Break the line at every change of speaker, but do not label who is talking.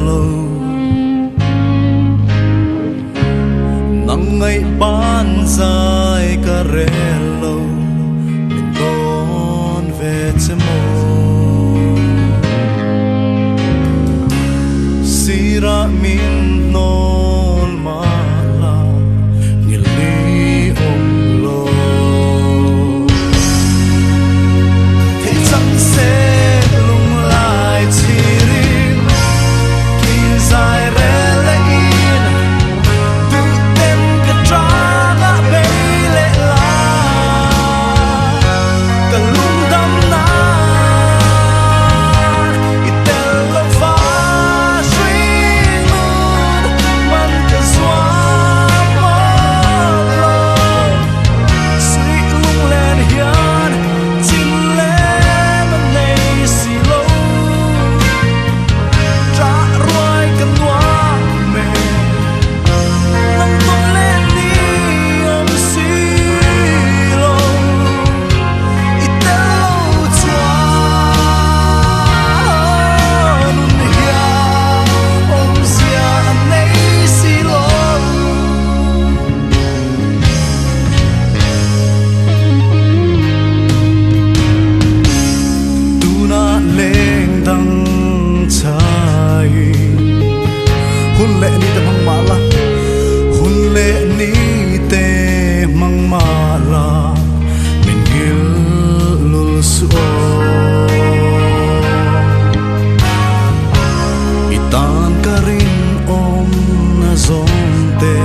lo Nang ngaih ban zai ka rel lo Min dawn ve che maw Sirah min hnawl mah la Ngil ni awm lo Thei chang se lunglai chhirin Kil zai rel leh in Duh ten ka tangah bei leh la Ka lungdam nan i tel lo va hringnun man ka zuam mawlh lo Suih lunglen hian chin lem a nei si lo Ṭah ruai ka nuam e Nang tawn leh ni awm si lo I tel lo chuan nun hian awmzia a nei si lo. Tunah leng dang chai Hun leh ni te hmang mah la Hun leh ni te hmang mah la Min ngil lul suh aw I tan ka rinawm na zawng te.